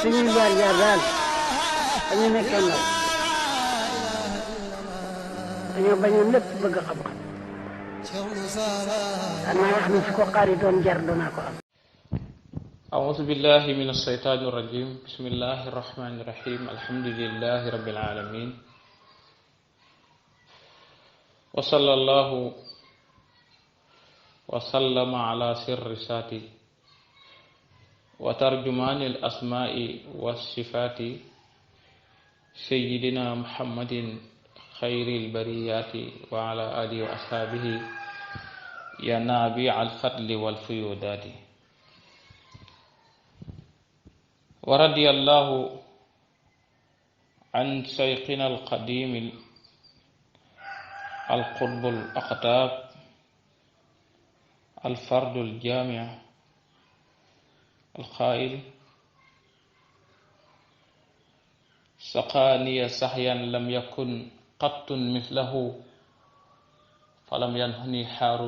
suñuy jaar jaar daal dañu nekkee ndaw dañoo bañoon lépp bëgg xam-xam danaa wax ne su ko xaari doon jar danaa ko am. أعوذ بالله من الشيطان الرجيم بسم الله الرحمن الرحيم الحمد لله رب العالمين وصلى الله وسلم على سر ساتي وترجمان الأسماء والصفات سيدنا محمد خير البريات وعلى آله وأصحابه ينابيع الفضل والفيودات ورضي الله عن شيخنا القديم القطب الأقطاب الفرد الجامع القائل سقاني سحيا لم يكن قط مثله فلم ينهني حار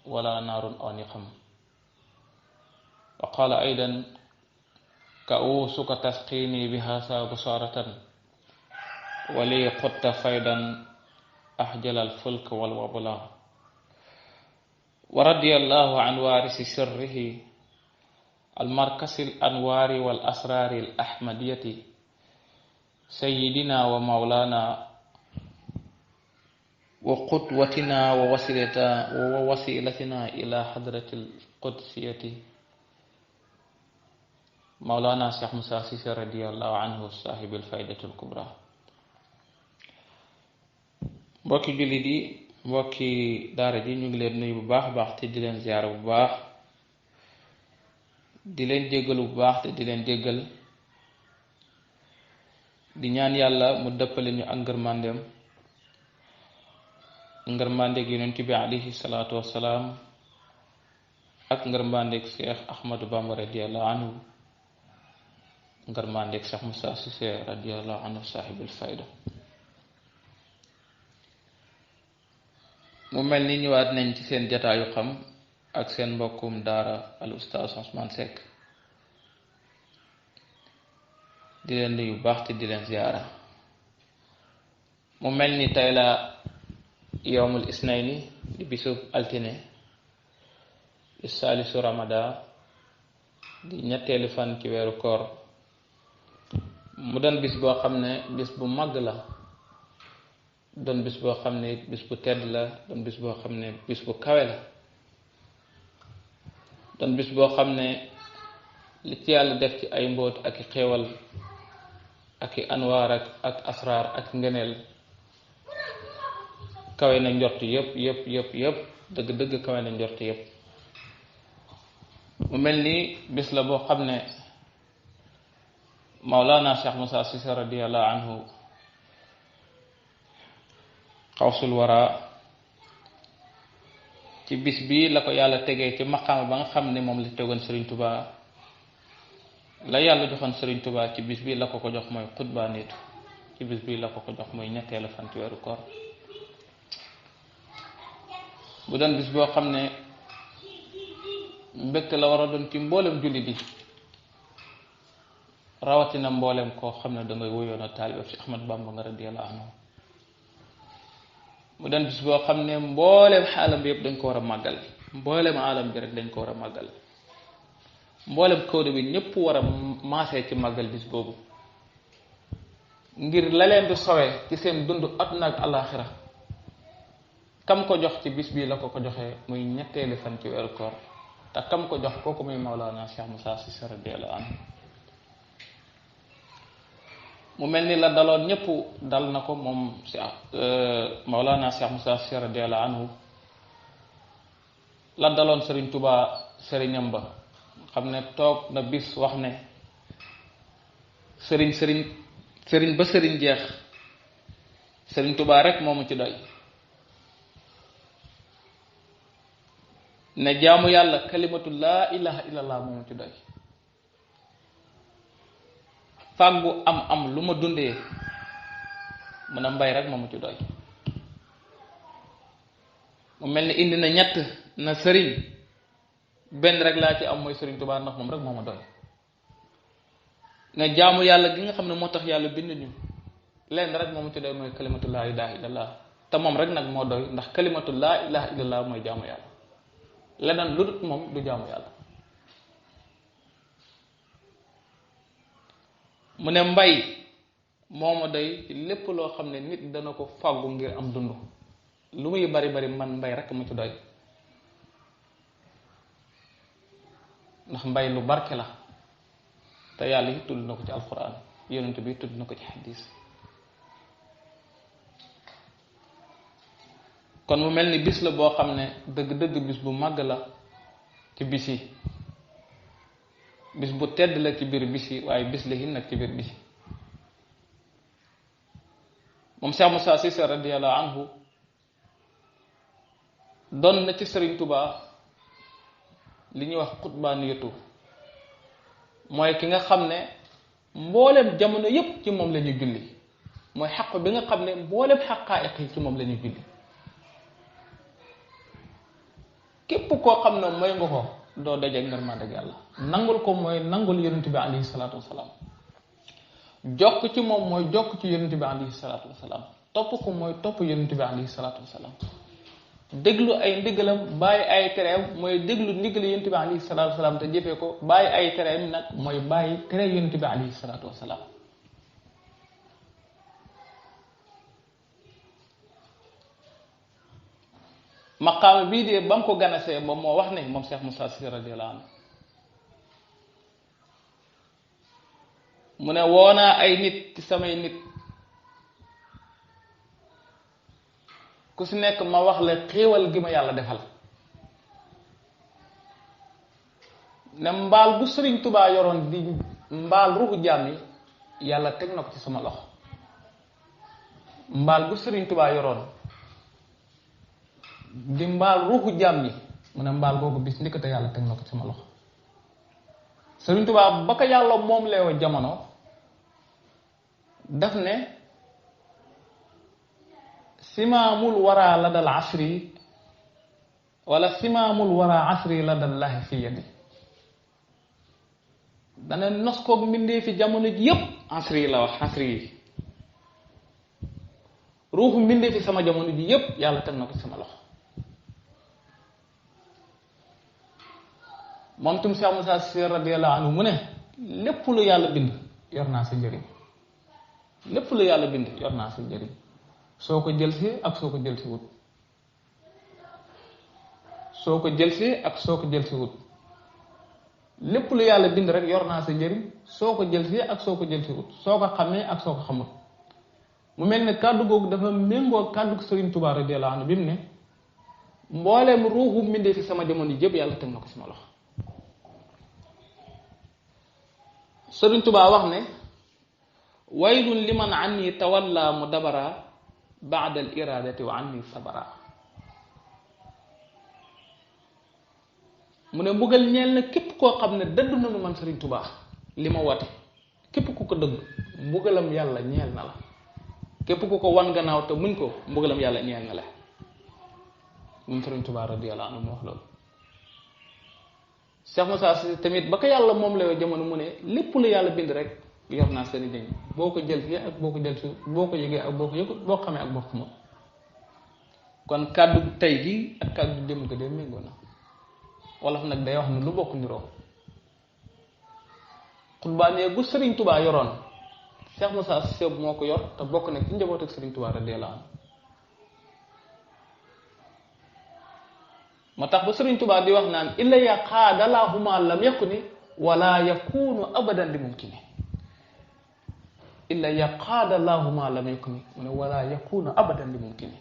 ولا نار آنقم وقال أيضا كأوسك تسقيني بهذا بصارة ولي قدت فيدا أحجل الفلك والوبلا ورضي الله عن وارث سره المركز الأنوار والأسرار الأحمدية سيدنا ومولانا وقدوتنا ووسيلتنا إلى حضرة القدسية مولانا شيخ موسى سيسي رضي الله عنه صاحب الفائدة الكبرى. mbokki jullit yi mbokki daara ji ñu ngi leen nuyu bu baax a baax te di leen ziyaara bu baax di leen jéggalu bu baax te di leen jéggal di ñaan yàlla mu dëppale ñu ak ngërmandeeg yonent bi alayhi salaatu wassalaam ak ngërmandeeg Cheikh Ahmadou Bamba radiyallahu anhu ngërmandeeg Cheikh Moussa Cissé radiyallahu anhu sahibul fayda. mu mel ni ñëwaat nañ ci seen jataayu xam ak seen mbokkum daara al oustaz Ousmane Seck di leen nuyu bu baax te di leen ziyaara. mu mel ni tey la yowmul isnayni di bisub altine di saalisu ramada di ñetteelu fan ci weeru koor mu doon bis boo xam ne bis bu màgg la doon bis boo xam ne bis bu tedd la doon bis boo xam ne bis bu kawe la doon bis boo xam ne li ci yàlla def ci ay mbóot ak i xéewal ak i anwaar ak asraar ak ngëneel kawe na njort yëpp dëgg kawe na njort yëpp. mu mel ni bis la boo xam ne Mawlana Cheikh Moussa Cissé radiyallahu anhu xawsul wara ci bis bi la ko yàlla tegee ci maqaama ba nga xam ne moom la tegoon Serigne Touba la yàlla joxoon Serigne Touba ci bis bi la ko jox mooy xutba nitu ci bis bi la ko jox mooy ñetteelu fan ci weeru koor bu doon bis boo xam ne mbégte la war a doon ci mboolem jullit yi rawatina mboolem koo xam ne dangay wuyoon a taalibe ci Ahmad Bamba nga radiyallahu anhu mu doon bis boo xam ne mboolem xaalam bi yëpp dañ ko war a màggal mboolem aalam bi rek dañ ko war a màggal mboolem kawdu bi ñëpp war a maasee ci màggal bis boobu ngir la leen di sowee ci seen dund àdduna ak alaaxira kam ko jox ci bis bii la ko joxee muy ñetteelu fan ci weeru koor te kam ko jox kooku muy Mawlana Cheikh Moussa Cissé radiyallahu anhu mu mel ni la daloon ñëpp dal na ko moom Mawlana Cheikh Moussa Cissé radiyallahu anhu la daloon Serigne Touba sëriñam ba xam ne toog na bis wax ne sëriñ ba sëriñ jeex Serigne Touba rek moomu ci doy ne jaamu yàlla kalimatu laa ilaha illallah moomu ci doy fàggu am lu ma dundee mën a mbay rek moomu ci doy mu mel ni indi na ñett na sëriñ benn rek laa ci am mooy Sëriñ Tuubaa ndax moom rek moo ma doy ne jaamu yàlla gi nga xam ne moo tax yàlla bind ñu lenn rek moomu ci doy mooy kalimatu laa ilaha illallah te moom rek nag moo doy ndax kalimatu laa ilaha illallah mooy jaamu yàlla leneen lu dut moom du jaamu yàlla. mu ne mbay moo ma doy lépp loo xam ne nit dana ko fàggu ngir am dund lu muy bari bari man mbay rek mu ci doy ndax mbay lu barke la te yàlla yi tudd na ko ci alquran yonent bi tudd na ko ci xadis. kon mu mel ni bis la boo xam ne dëgg-dëgg bis bu màgg la ci bis yi bis bu tedd la ci biir bis yi waaye bis la hin nag ci biir bis yi. moom Cheikh Moussa Cissé radiyallahu anhu doon na ci Sëriñ Tuubaa li ñuy wax xutbaaniyatu mooy ki nga xam ne mboolem jamono yépp ci moom la ñuy julli mooy xaq bi nga xam ne mboolem xaqaa'iq yi ci moom la ñuy julli képp koo xam ne mooy nga ko doo dajeek ngërmande ak yàlla nangul ko mooy nangul yonent bi alayhi salaatu wasalaam jokk ci moom mooy jokk ci yonent bi alayhi salaatu wasalaam topp ko mooy topp yonent bi alayhi salaatu wasalaam déglu ay ndigalam bàyyi ay tereem mooy déglu ndigal yonent bi alayhi salaatu wasalaam te jëfee ko bàyyi ay tereem nag mooy bàyyi tere yonent bi alayhi salaatu wasalaam. maqaama bii de ba mu ko ganasee ba moo wax ne moom Cheikh Moussa Cissé radiyallahu anhu mu ne woonaa ay nit ci samay nit ku si nekk ma wax la xéewal gi ma yàlla defal ne mbaal bu Sëriñ Tubaa yoroon di mbaal ruuxu jaam yi yàlla teg na ko ci sama loxo mbaal bu Sëriñ Tubaa yoroon di mbaal ruuxu jaam yi mu ne mbaal googu bis ndikkate yàlla teg na ko ci sama loxo. Sëriñ Tubaa ba ko yàlla moom leewa jamono daf ne simaamul wara la dal asri wala simaamul wara asri la dal lahi fi yadi dana nos koog mbindee fi jamono ji yépp asri la wax asri yi ruuxu mbindee fi sama jamono ji yépp yàlla teg na ko ci sama loxo. moom tum Cheikh Moussa Cissé radiyallahu anhu mu ne lépp lu yàlla bind yor naa sa njëriñ lépp lu yàlla bind yor naa sa njëriñ soo ko jël si ak soo ko jël si wut soo ko jël si ak soo ko jël si wut lépp lu yàlla bind rek yor naa sa njëriñ soo ko jël si ak soo ko jël si wut soo ko xamee ak soo ko xamut. mu mel ne kàddu googu dafa méngoo kàddu Sëriñ Tuubaa radiyallahu anhu bi mu ne mbooleem ruuxu mbindee fi sama jamono jëpp yàlla teg na ko sama loxo. Sëriñ Tubaa wax ne waylun liman anni tawalla mu dabara baada al iradati wa anni sabara mu ne mbugal ñeel na képp koo xam ne dëdd na nu man Sëriñ Tubaa li ma wate képp ku ko dëgg mbugalam yàlla ñeel na la képp ku ko wan gannaaw te muñ ko mbugalam yàlla ñeel na la moom Sëriñ Tubaa radiyallahu anhu mu wax loolu. Cheikh Moussa Cissé tamit ba ko yàlla moom la jamono mu ne lépp lu yàlla bind rek yor naa seen i jëñ boo ko jël fii ak boo ko jël si boo ko yëgee ak boo ko yëgut boo xamee ak boo xamul kon kàddu tey gi ak kàddu démb ko de méngoo na wolof nag day wax ne lu bokk niroo xutbaanee gu Sëriñ Tubaa yoroon Cheikh Moussa Cissé moo ko yor te bokk nag ci njaboot ak Sëriñ Tubaa radiyallahu anhu ma tax ba Sëriñ Tubaa di wax naan illa ya qaadalahuma lam yakuni wala yakunu abadan li mumkini illa ya qaadalahuma lam yakuni mu ne wala yakunu abadan li mumkini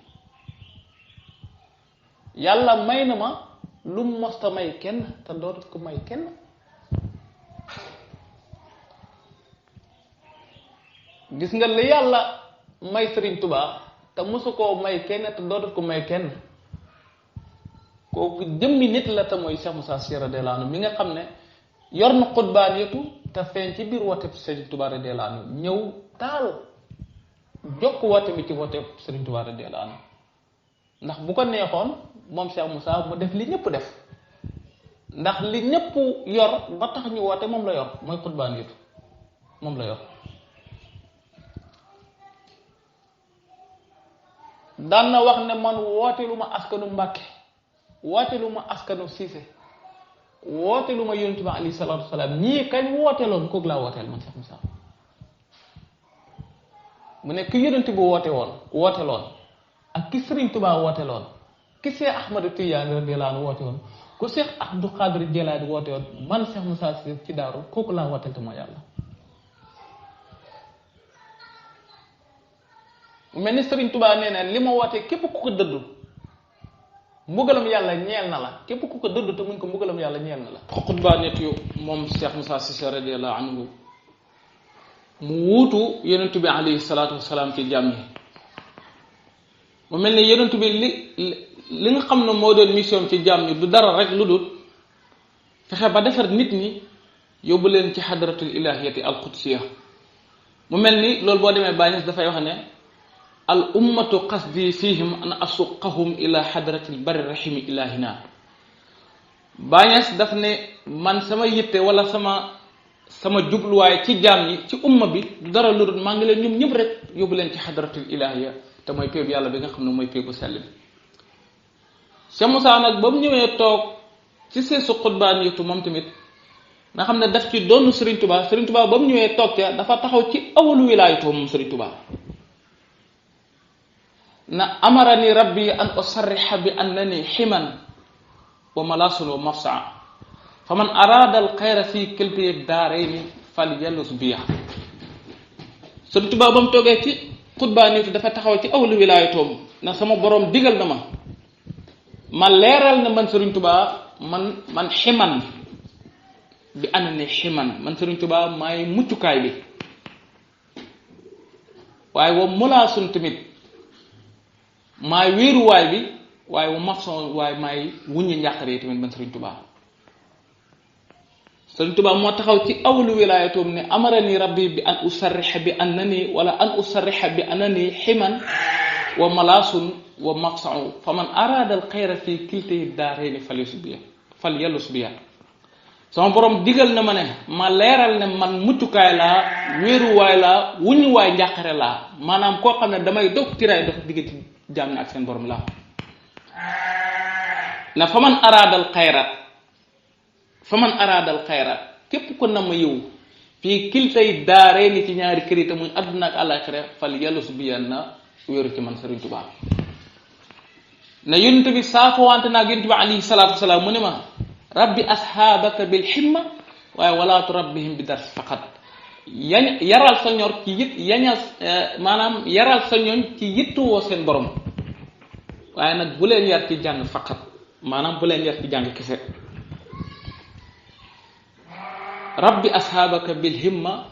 yàlla may na ma lu mu mosta may kenn te dootu ko may kenn gis nga li yàlla may Sëriñ Tubaa te mosu koo may kenn te dootu ko may kenn kooku jëmmi nit la te mooy Cheikh Moussa Cissé radiyallahu anhu mi nga xam ne yor na xutbaaniyatu te feeñ ci biir woote Sëriñ Tubaa radiyallahu anhu ñëw taal jokk woote mi ci woote Sëriñ Tubaa radiyallahu anhu ndax bu ko neexoon moom Cheikh Moussa mu def li ñëpp def ndax li ñëpp yor ba tax ñu woote moom la yor mooy xutbaaniyatu moom la yor. daan na wax ne man woote lu ma askanu Mbàkke woote lu ma askanu Siise woote lu ma yonent bi alayhi salaatu wasalaam ñii kañ wooteeloon kook laa wooteel man Cheikh Moussa mu ne ki yonent bi wooteeloon ak ki Sëriñ Tuubaa wooteeloon ki Cheikh Ahmadu Tijaani radiyallaahu anhu woote woon ku Cheikh Abdou Khadir Jilaani woote woon man Cheikh Moussa Cissé ci daaru kooku laa wooteel te mooy yàlla. mel ni Sëriñ Tuubaa nee na li ma wootee képp ku ko dëddu mbugalam yàlla ñeel na la képp ku ko dëddu te muñ ko mbugalam yàlla ñeel na la. xutbaa net yu moom Cheikh Moussa Cissé radiyallaahu anhu mu wuutu yonent bi alayhi salaatu wasalaam ci jàmm yi mu mel ni yonent bi li nga xam ne moo doon mission ci jàmm yi du dara rek lu dul fexe ba defar nit ñi yóbbu leen ci xadratul ilahiyati al qudsiya mu mel ni loolu boo demee Baay Ñas dafay wax ne al ummatu qasdi fihim an asuqahum ila xadratil bari rahimi ilahina. Baay Ñas daf ne man sama yitte wala sama jubluwaay ci jaam yi ci umma bi du dara lu dul maa ngi leen ñoom ñëpp rek yóbbu leen ci xadratul ilahiya te mooy péebu yàlla bi nga xam ne mooy péebu sell bi. Cheikh Moussa nag ba mu ñëwee toog ci seesu xutbaan yëtu moom tamit nga xam ne daf ci doonu Serigne Touba ba mu ñëwee toog ca dafa taxaw ci awalu wilaayatu moom Serigne Touba na amarani rabbi an usarriha bi annani ximan wa malasun wa mafsaa fa man arada al xayra fii kilti daarayni fal yallus biya. Serigne Touba ba mu toogee ci xutbaan yëtu dafa taxaw ci awalu wilaayatoom na sama borom digal na ma leeral na man Serigne Touba man ximan bi ànd ne ximan man Serigne Touba maay muccukaay bi waaye wa mulaasun tamit maay wéeruwaay bi waaye wa mafson waaye maay wuññi njàqare tamit man Serigne Touba. Serigne Touba moo taxaw ci awlu wilaayatoom ne amarani rabbi bi an usarriha bi annani wala an usarriha bi annani ximan wa malaasun wa maqsa'u fa man arada al xayra fii kilti daarayni fal yallus biya. sama borom digal na ma ne ma leeral ne man muccukaay laa wéeruwaay laa wuñuwaay njàqare laa maanaam koo xam ne damay dog tiraay dox diggante jaam ne ak seen borom laa na fa man arada al xayra képp ko na ma yiw fii kiltay daarayni ci ñaari kër yi te muy àdduna ak àllaaxira fal yallus biya na wéeru ci man Serigne Touba. ne yonent bi saafowante naag yonent bi alayhi salaatu wasalaam mu ne ma rabbi ashaabaka bil himma waaye wala turabbihim bi dars faqat yaral sa ñor ci yaral sa ñoñ ci yittuwoo seen borom waaye nag bu leen yar ci jàng faqat maanaam bu leen yar ci jàng kese. rabbi ashaabaka bil himma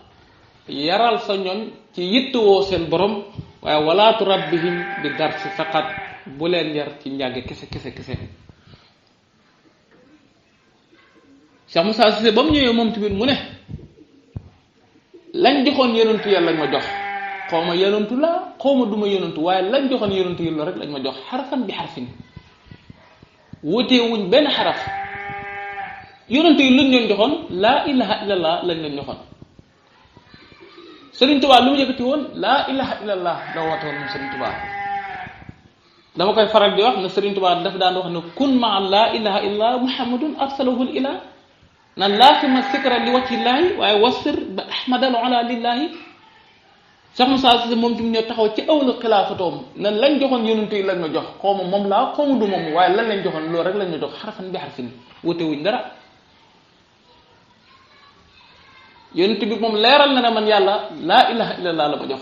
yaral sa ñoñ ci yittuwoo seen borom waaye wala turabbihim bi dars faqat bu leen yar ci njàng kese. Cheikh Moussa Cissé ba mu ñëwee moom tamit mu ne lañ joxoon yonentu yàlla lañ ma jox xaw ma yonentu la xaw ma duma yonentu waaye lañ joxoon yonentu yàlla rek lañ ma jox xarfan bi xarfin wutee wuñ benn xaraf. yonentu yi luñ leen joxoon laa ilaha illallah lañ leen joxoon. Serigne Touba lu mu yëkkati woon laa ilaha illallah da woote woon moom Serigne Touba. dama koy faral di wax ne Serigne Touba dafa daan wax ne kun maa laa ilaha illallah muhammadun arsalahul ilah na laasima sikra li wajhillaahi waaye wasir ba ahmadal ala lillahi. Cheikh Moussa Cissé moom tamit ñoo taxaw ci awlu xilaafatoom nan lañ joxoon yonent yi lañ ma jox xaw ma moom laa xaw ma du moom waaye lan lañ joxoon loolu rek lañ ma jox xarfan bi xarfin wute wuñ dara. yonent bi moom leeral na ne man yàlla laa ilaha illallah la ma jox.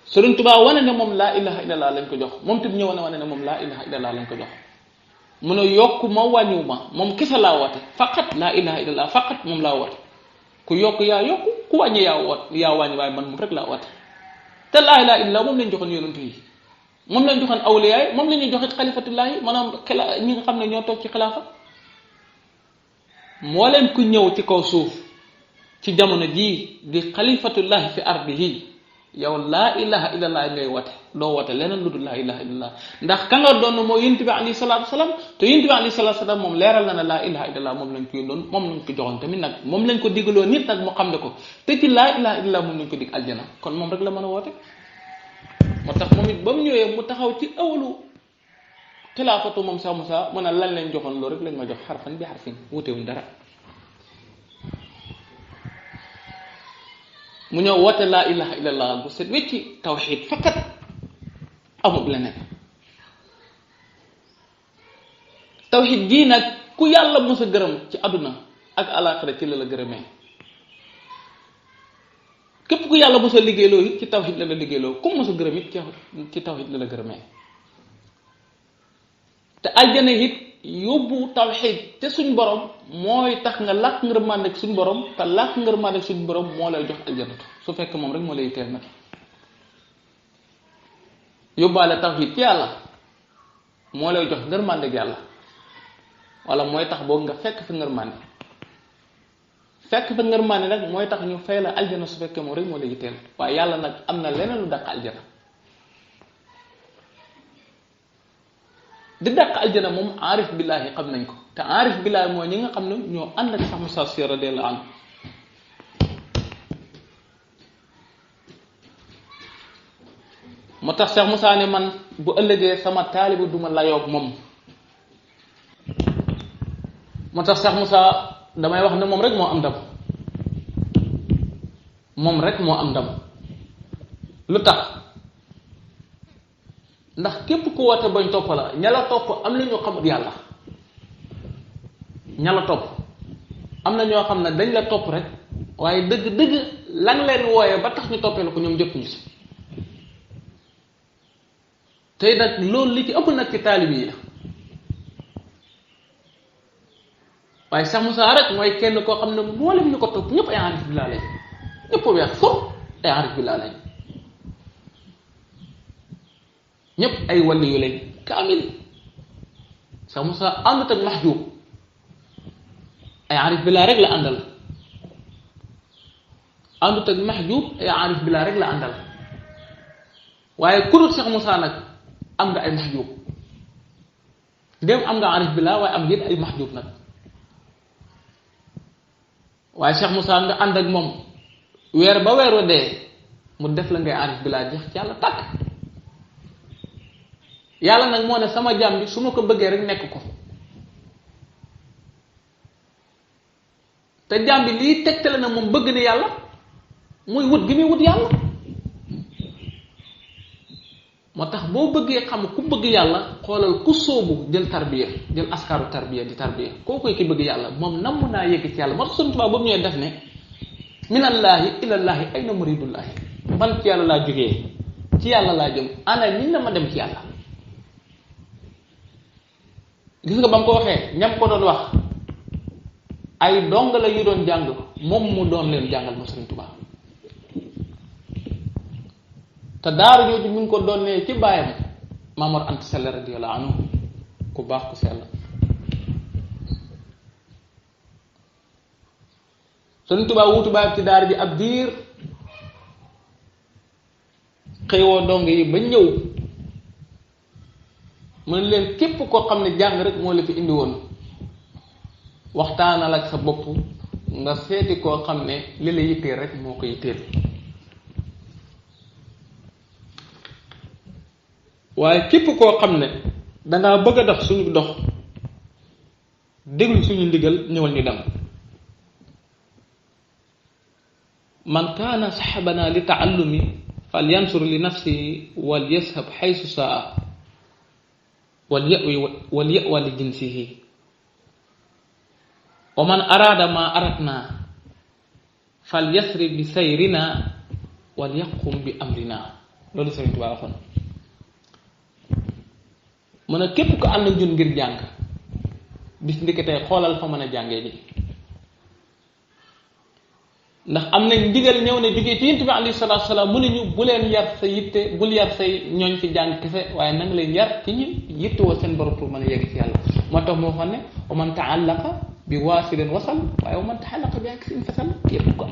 Serigne Touba wane ne moom laa ilaha illallah lañ ko jox moom tamit ñëw wane ne moom laa ilaha illallah lañ ko jox. mu ne yokku ma wàññiwu ma moom kese laa woote faqat laa ilaha illallah faqat moom laa woote ku yokk yaa yokku ku wàññi yaa wàññi waaye man moom rek laa woote. te laa ilaha illallah moom lañ joxoon yonent yi moom lañ joxoon awliyaay moom la ñuy joxe xalifatullahi maanaam ñi nga xam ne ñoo toog ci xilaafa. moo leen ku ñëw ci kaw suuf ci jamono jii di xalifatullahi fi ardihi yow laa ilaha illallah ngay wote doo wote leneen lu dul laa ilaha illallah ndax ka nga doon mooy yonent bi alayhi salaatu salaam te yonent bi alayhi salaatu salaam moom leeral na ne laa ilaha illallah moom lañ ko yónnoon moom lañ ko joxoon tamit nag moom lañ ko digaloo nit nag mu xam ne ko te ci laa ilaha illallah moom lañ ko dig aljana kon moom rek la mën a woote moo tax moom it ba mu ñëwee mu taxaw ci awalu xilaafatu moom Cheikh Moussa mu ne lan lañ joxoon loolu rek lañ ma jox xarfan bi xarfin wutewuñ dara mu ñëw woote laa ilaha illallah bu set wecci tawxid fakat amul leneen tawxid gii nag ku yàlla mos a gërëm ci àdduna ak alaxira ci la la gërëmee képp ku yàlla mos a liggéeyloo it ci tawxid la la liggéeyloo ku mos a gërëm it ci tawxid la la gërëmee te aljana it yóbbu tawxid te suñ borom mooy tax nga làkk ngërmande ak suñ borom te làkk ngërmande ak suñ borom moo lay jox aljanatu su fekk moom rek moo lay teel nag yóbbaale tawxid ci yàlla moo lay jox ngërmande ak yàlla wala mooy tax boog nga fekk fa ngërmande nag mooy tax ñu fay la aljana su fekkee moom rek moo lay teel waaye yàlla nag am na leneen lu dàq aljana di dàq aljana moom aarif billaahi xam nañ ko te aarif billaahi mooy ñi nga xam ne ñoo ànd ak sax Moussa Sy radiyallaahu anhu moo tax Cheikh Moussa ne man bu ëllëgee sama taalibu duma layoog moom moo tax Cheikh Moussa damay wax ne moom rek moo am ndam moom rek moo am ndam lu tax ndax képp ku woote bañ topp la ña la topp am na ñoo xamut yàlla ña la topp am na ñoo xam ne dañ la topp rek waaye dëgg-dëgg lan leen wooyee ba tax ñu toppee la ko ñoom jot ñu si tey nag loolu li ci ëpp nag ci taalibe yi la waaye Cheikh Moussa rek mooy kenn koo xam ne mboolem ñu ko topp ñëpp ay arif billah lañ ñëpp weex fur ay arif billah lañ ñëpp ay wàllu yu lañ kaamil Cheikh Moussa àndut ak mahjub ay arif billah rek la àndal àndut ak mahjub ay arif billah rek la àndal waaye ku dul Cheikh Moussa nag am nga ay mahjub dem am nga arif billah waaye am ngeen ay mahjub nag waaye Cheikh Moussa nga ànd ak moom weer ba weer wa dee mu def la ngay arif billah jeex ci yàlla tàkk yàlla nag moo ne sama jaam bi su ma ko bëggee rek nekk ko te jaam bi lii tegtale na moom bëgg na yàlla muy wut gi muy wut yàlla moo tax boo bëggee xam ku bëgg yàlla xoolal ku sóobu jël tarbiya jël askaaru tarbiya di tarbiya kookoy ki bëgg yàlla moom namm naa yëgg ci yàlla moo tax Sëñ Tuubaa ba mu ñëwee def ne minallaahi ilallaahi ay na muridullaahi man ci yàlla laa jógee ci yàlla laa jëm ana ñi na ma dem ci yàlla gis nga ba mu ko waxee ñam ko doon wax ay dong la yu doon jàng moom mu doon leen jàngal ma Sëriñ Tuubaa te daara jooju mi ngi ko doonee ci baayam Maamor Anta Sall radiyallaahu anhu ku baax ku sell Sëriñ Tuubaa wuutu baayam ci daara ji ab diir xëywoo dong yi ba ñëw mu ne leen képp koo xam ne jàng rek moo la fi indi woon waxtaanal ak sa bopp nga seeti koo xam ne li la yitteel rek moo ko yitteel waaye képp koo xam ne dangaa bëgg a dox suñu dox déglu suñu ndigal ñëwal ñu dem man kaana saxabana li taallumi fal yansur li nafsihi wal yashab xaysu saa wal yawa li jinsihi wa man araada ma aratna fal yasri bi sayrina wal yaqum bi amrina loolu Sëriñ Tuubaa waxoon mu ne képp ko ànd ak ñun ngir jàng bis ndikatee xoolal fa mën a jàngee ji ndax am nañ ndigal ñëw ne jógee ci Yonent bi alayhi salaatu salaam mu ne ñu bu leen yar sa yitte bul yar say ñooñ ci jàng kese waaye na nga leen yar ci ñu yitte woo seen borom pour mën a yegg ci yàlla moo tax moo xam ne wa man taallaqa bi waasilin wasal waaye wa man taallaqa bi aksin fasal képp ko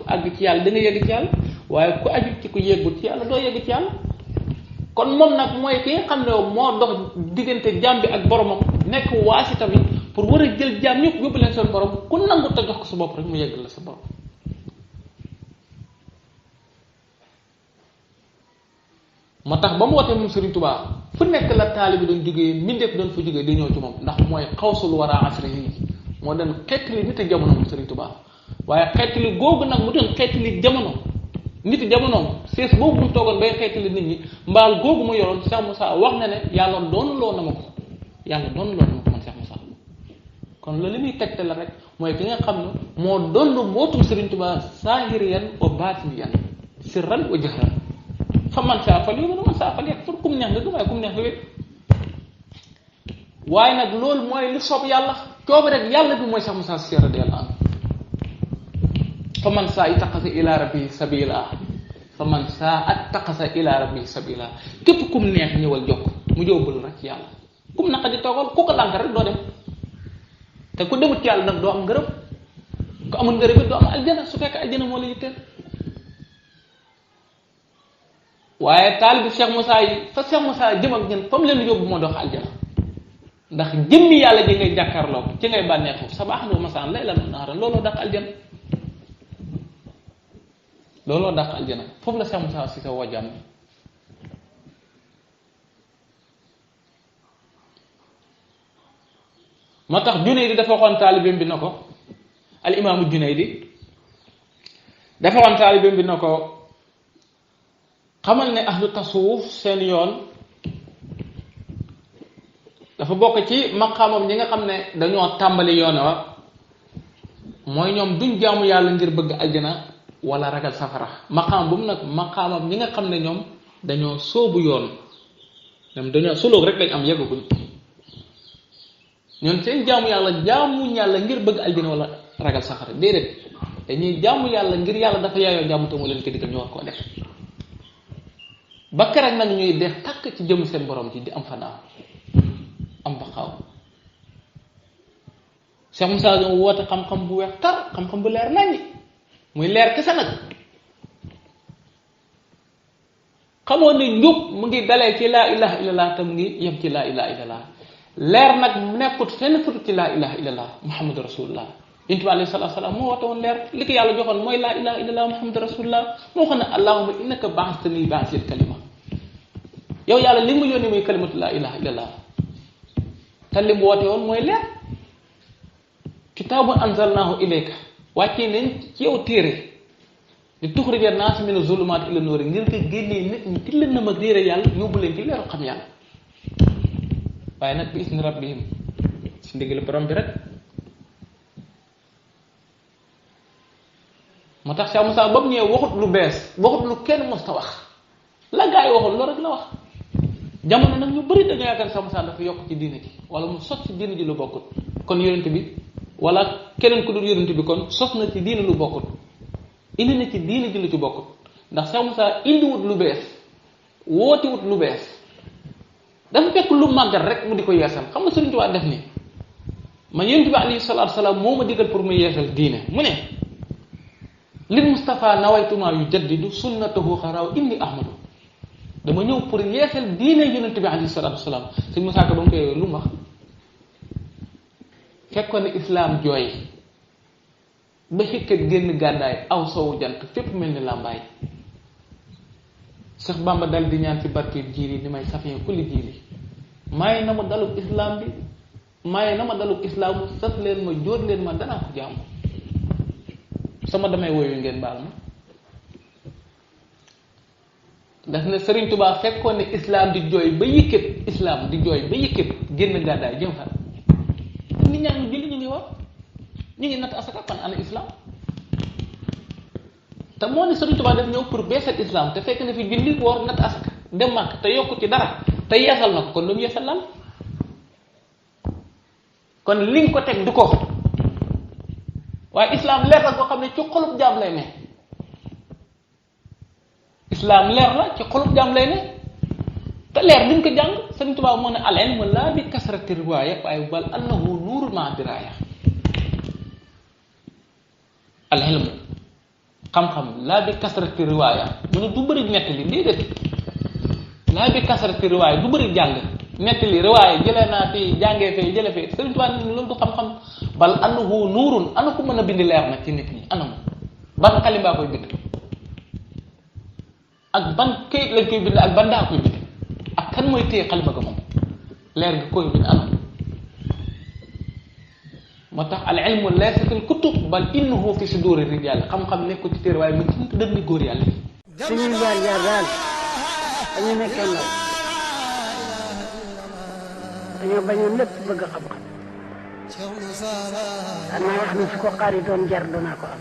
àgg ci yàlla da nga yegg ci yàlla waaye ku aju ci ku yeggut ci yàlla doo yegg ci yàlla. kon moom nag mooy ki nga xam ne moo dox diggante jaam bi ak boromam nekk waasita bi pour war a jël jaam ñëpp yóbbu leen seen borom ku nangu te jox ko sa bopp rek mu yegg la sa borom. moo tax ba mu wootee moom Serigne Touba fu nekk la taalibi doon jógee mbindeef doon fa jógee di ñëw ci moom ndax mooy xawsul wara asri yi moo doon xeetali nit a jamono moom Serigne Touba waaye xeetali googu nag mu doon xeetali jamono nit jamonoom sees boobu mu toogoon bay xeetali nit ñi mbaal googu mu yoroon Cheikh Moussa wax na ne yàlla doon loo na ma ko man Cheikh Moussa kon loolu li muy tegte la rek mooy ki nga xam ne moo doon mbootum Serigne Touba saahiriyan wa baatiniyan sirran wa jahran fa man saa fal yow man saa fal yegg pour kum neex nga gëm waaye kum neex nga wét waaye nag loolu mooy li soob yàlla cooba rek yàlla bi mooy Cheikh Moussa Cissé radiyallahu anhu fa man saa ittaqasa ila rabbi sabila fa man saa attaqasa ila rabbi sabila képp kum neex ñëwal jokk mu jóobul rek ci yàlla kum naqa di toogal ku ko lànk rek doo dem te ku demut ci yàlla nag doo am ngërëm ku amul ngërëm it doo am aljana su fekk aljana moo la yitteel waaye taalibu Cheikh Moussa yi fa Cheikh Moussa jëm ak ñun fa mu leen yóbbu moo dox aljana ndax jëmmi yàlla ji ngay jàkkaarloo ci ngay bànneexu sabaaxan wa masaan laylan wa nahaaran looloo dàq aljana looloo dàq aljana foofu la Cheikh Moussa Cissé woo jàmm moo tax Junaydi dafa waxoon taalibeem bi na ko al imaamu Junaydi dafa waxoon taalibeem bi na ko xamal ne ahlu tasawuf seen yoon dafa bokk ci maqaamam ñi nga xam ne dañoo tàmbali yoon wa mooy ñoom duñ jaamu yàlla ngir bëgg aljana wala ragal safara maqaam bu mu nag maqaamam ñi nga xam ne ñoom dañoo sóobu yoon ñoom dañoo sulóog rek lañ am yeggaguñ ñoom seen jaamu yàlla ngir bëgg aljana wala ragal safara déedéet dañuy jaamu yàlla ngir yàlla dafa yaayoo jaamu te mu leen ko digal ñu war koo def ba keroog nag ñuy def takk ci jëm seen borom ci di am fanaaw am baxaaw Cheikh Moussa ñoo woote xam-xam bu weex tar xam-xam bu leer naññi muy leer kese nag xamoon ne njub mu ngi dalee ci laa ilaha illallah te mu ngi yem ci laa ilaha illallah leer nag nekkut fenn futut ci laa ilaha illallah muhammadu rasulullah yonent bi alayhi salaatu salaam moo woote woon leer li ko yàlla joxoon mooy laa ilaha illallah muhammadu rasulullah moo xam ne allahumma innaka ba'athani ba'sil kalima yow yàlla li mu yónni muy kalimatu laa ilaha illallah te li mu woote woon mooy leer kitaabu anzalnaahu ilayka wàccee nañ ci yow téere di tuxrija naas mina zulumaat ila nuuri ngir nga génnee nit ñi ci lëndëm ak réere yàlla yóbbu leen ci leeru xam yàlla waaye nag bi isni rabbihim si ndigal borom bi rek moo tax Cheikh Moussa ba mu ñëwee waxut lu bees waxut lu kenn mosta wax la gaa yi waxul loolu rek la wax jamono nag ñu bëri dañoo yaakaar Cheikh Moussa dafa yokk ci diina ji wala mu sos ci diina ji lu bokkut kon yonent bi wala keneen ku dul yonent bi kon sos na ci diina lu bokkut indi na ci diina ji lu ci bokkut ndax Cheikh Moussa indiwut lu bees wootiwut lu bees dafa fekk lu màggat rek mu di ko yeesal xam nga Sëriñ Tuubaa def ni man yonent bi alayhi salaatu salaam moo ma digal pour mu yeesal diine mu ne lil Mustafa nawaytuma yu jaddidu sunnatahu xaraaw inni ahmadu dama ñëw pour yeesal diine yonent bi alayhi salaatu salaam sëñ Moussa Ka ba mu koy lu mu wax fekkoon ne islaam jooy ba xikkat génn gàddaay aw sowu jant fépp mel ni làmbaay Cheikh Bamba dal di ñaan ci barke jiiri ni may safin kulli jiiri maaye na ma dalub islaam bi maaye na ma dalub islaamu sas leen ma jóot leen ma danaa ko jaamu sama damay woyu ngeen baal ma daf ne Sëriñ Tuubaa fekkoon ne islaam di jooy ba yëkkat islaam di jooy ba yëkkat génn gàddaay jëm fa nit ñaa ngi julli ñu ngi wax ñu ngi natt asaka fan ana islam te moo ne Sëriñ Tuubaa def ñëw pour beesal islam te fekk na fi julli woor natt asaka dem màkk te yokku ci dara te yeesal na ko kon lu mu yeesal lan kon li nga ko teg du ko waaye islam leer la koo xam ne ci xolub jaam lay ne islam leer la ci xolub jaam lay ne te leer duñ ko jàng Sëriñ Tuubaa moo ne al ilmu laa bi kasrati riwaaya waaye bal annahu nuurul maa diraaya al ilmu xam-xam laa bi kasrati riwaaya mu ne du bëri nettali déedéet laa bi kasrati riwaaya du bëri jàng nettali riwaaya jëlee naa fii jàngee fee jëlee fee Sëriñ Tuubaa ni loolu du xam-xam bal annahu nuurun ana ko mën a bind leer nag ci nit ñi anam ban xalimbaa koy bind ak ban këyit lañ koy bind ak ban daa koy bind ak kan mooy téye xalima ga moom leer gi koy bind anam moo tax al ilmu laysa fil kutub bal innahu fi suduri rijal xam-xam nekkul ci téere waaye mu ci dënn góor yàlla yi suñuy jaar-jaar daal dañu nekkee ndaw dañoo bañoon lépp bëgg xam-xam. xanaa wax ni su ko xaaritoon jar danaa ko am.